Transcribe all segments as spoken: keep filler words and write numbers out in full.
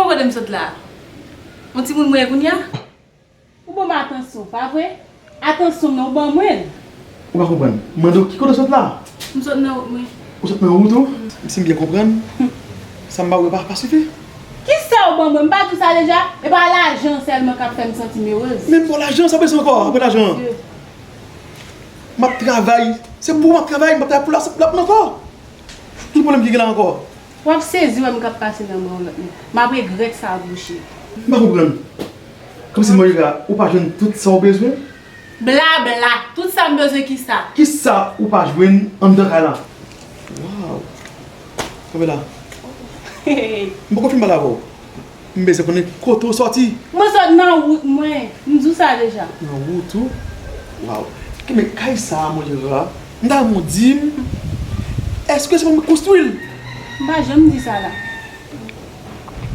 Kote m sot la? Yon timoun mwen ye kounye a? Ou ban m atansyon, pa vre? Atansyon m nan, ou ban mwen l. Ou pa konprann. M mande w ki kote w sot la? M sot nan wout mwen. Ou sot nan wout ou? Si m byen konprann, sa m ba ou yo pa, pa sifi? Kisa ou ban mwen? M pa di w sa deja? E pa lajan sèlman k ap fè m santi m erez. Menm pa lajan, sa w bezwen ankò apre lajan an? M ap travay. Se pou w m ap travay, m ap travay pou l ap, l ap ankò. Ki pwoblèm ki gen la ankò? W ap sezi wè m k ap pase nan men yon lòt nèg. M ap regrèt sa, bouche. M pa konprann. Kòmsi Moira, ou pa jwenn tout sa w bezwen? Blabla. Tout sa m bezwen kisa? Kisa ou pa jwenn anndan kay la? Waw. Kanpe la. M poko fin pale avè w. M bezwen konnen kote w sòti. Mwen sot nan wout mwen. M di w sa deja. Nan wout ou? Waw. Ki men kay sa a, Moira? M ta renmen w di m, èske se mwen ki konstwi l? M pa janm di sa la.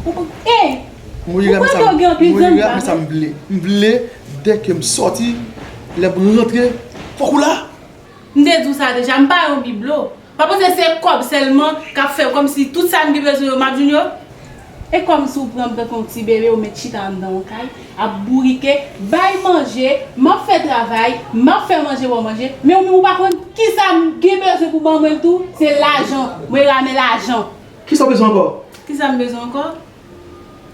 Ou, ou, eh! Moira, ou kwè ke w gen anpil zanmi pa vre? Moira, men sa m vle. M vle, dèke m sòti, lè m rantre, fòk ou la. M te di w sa deja, m pa yon biblo. Pa panse se kòb sèlman k ap fè kòmsi tout sa m gen bezwen yo, m ap jwenn yo. E kòmsi w pran m tankou yon ti bebe, ou met chita anndan yon kay, ap bourike, bay manje, m ap fè travay, m ap fè manje ba w manje, men ou menm ou pa konn kisa m gen bezwen pou ban mwen l tou, se lajan, mwen renmen lajan. Kisa w bezwen ankò? Kisa m bezwen ankò?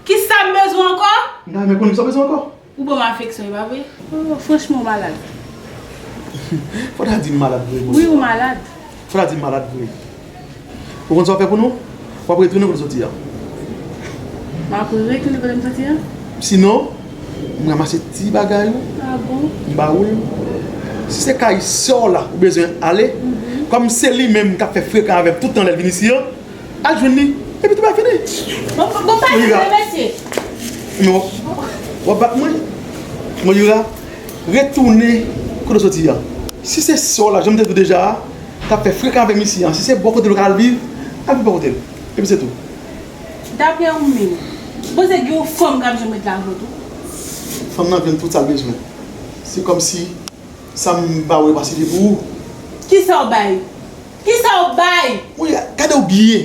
Kisa m bezwen ankò? M ta renmen konnen kisa w bezwen ankò. Ou ban m afeksyon, e pa vre? Oh, franchman, ou malad. Fò w ta di m malad vre, Moira. Wi, ou malad. Fò w ta di m malad vre. Ou konn sa w ap fè pou nou? W ap retounen kote w soti a. M ap retounen kote m soti a? Sinon, m ranmase ti bagay ou, ah bon? M ba ou l. Si se kay sè w la ou bezwen ale, mhm, kòm se li menm k ap fè frekan avè m tout tan lè l vin isi an, al jwenn li, epi tou bagay fini. Bon, bon, bon, pa di mesye. Men w, w ap bat mwen? Moira, retounen kote w soti a. Si se sè w la, jan m te di w deja a, k ap fè frekan avè m isi an, si se bò kote l ou ka al viv, al viv bò kote l. Epi se tou. Daprè ou menm, ou panse gen yon fanm k ap janm ret la avè w tou? Fanm nan jwenn tout sa l bezwen. Se kòmsi sa m ba ou yo pa sifi pou ou. Kisa w bay? Kisa w bay? Wi, gade w byen.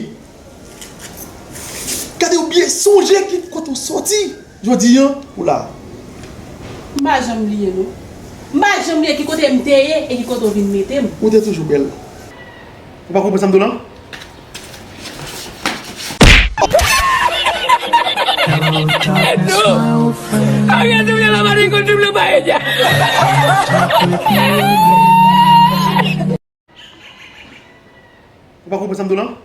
Gade w byen, sonje ki kote w soti jodi an pou la. M pa janm bliye non. M pa janm bliye ki kote m te ye e ki kote w vin mete m. Ou te toujou bèl. Ou pa konprann sa m di w lan? Ariel te vle la mari konn double paella. Ou pa konprann sa m di w lan?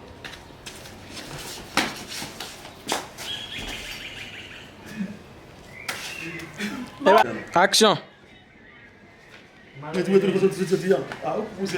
Aksyon. Mwen tou, mwen tou, mwen tou, mwen tou, mwen tou, ah, ou pouse.